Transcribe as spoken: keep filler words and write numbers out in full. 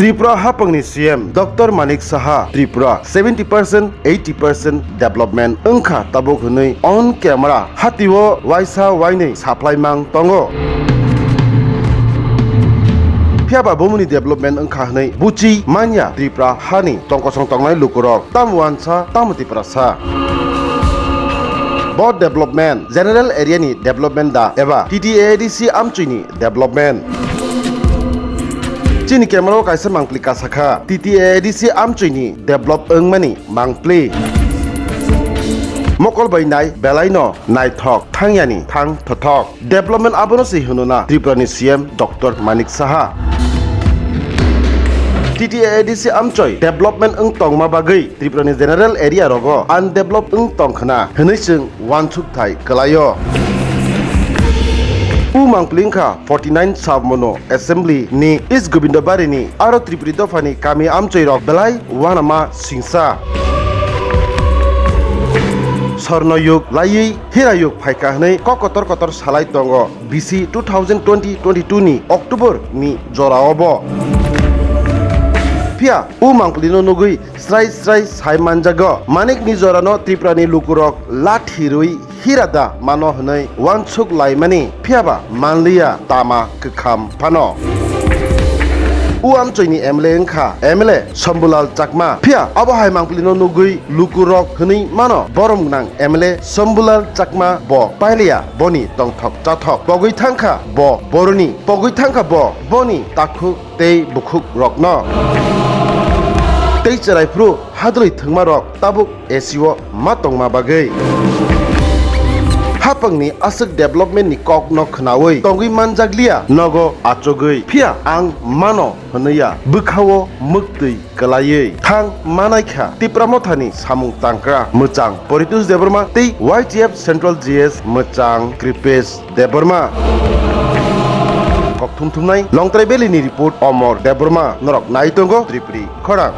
Tripura hapangni C M Doctor Manik Saha Tripura seventy percent, eighty percent development wngkha tabuk hwnwi on camera hatio waisa wainwi saplai mang tongo. Phiyaba bumuni development wngkha hwnwi buchi manya Tripura hani tongkosong tongnai lukurok. Tamo wansa, tamo Tiprasa. Bo development, general area ni development da eba T T A A D C amchoi ni development? Chini camera o kaisa mangpli kasakha, T T A A D C amchoi ni develop wngmani mangpli. Mokol bai nai belai no naithok, thangya ni thang thothok. Development abono se hwnuna Tripura ni C M Doctor Manik Saha. T T A A D C amchoi development wng tongma bagwi Tripura ni general area rogo undeveloped wng tongkhna hwnwi chwng wansuk thai kwlaio. U mangpli wngkha forty nine Sabmono Assembly ni East Gobindabari ni aro Tripuri dopha ni kami amchoi rok belai wanama singsa. Sorno yug laiwi Hira yug phaikha hwnwi kok kotor kotor salai tongo bisi two thousand twenty twenty-two ni October ni jorao bo. Phiya u mangpli no nugwi srai srai sai manjago, Manik ni jora no Tripura ni lukurok lathi rwi hira da mano hwnwi wansuk laimani, phiyaba manliya tama kwkham phano. U amchoi ni M L A wngkha M L A Shambhulal Chakma. Phiya abo hai mangpli no nugwi lukurok hwnwi mano borom gnang M L A Shambhulal Chakma bo pailiya boni tongthok chathok. Pogwi thangkha bo boroni, pogwi thangkha bo boni takhuk tei bukhuk rokno. Tei chwrai phuru hadwlwi thwngma rok tabuk A C o ma tongma bagwi. Hapangni aswk development ni kok no khnaui tongwi manjakliya nogo achugwi. Phiya ang mano hwnwiya bwkhao mwktwi kwlaiwi thang manaikha Tipra Mothani samung tangkra mwchang Poritos Debbarma tei Y T F Central G S mwchang Kripesh Debbarma. Kokthum thumnai Longtrai Valley ni report Omor Debbarma, norok nai tongo Tripuri Khorang.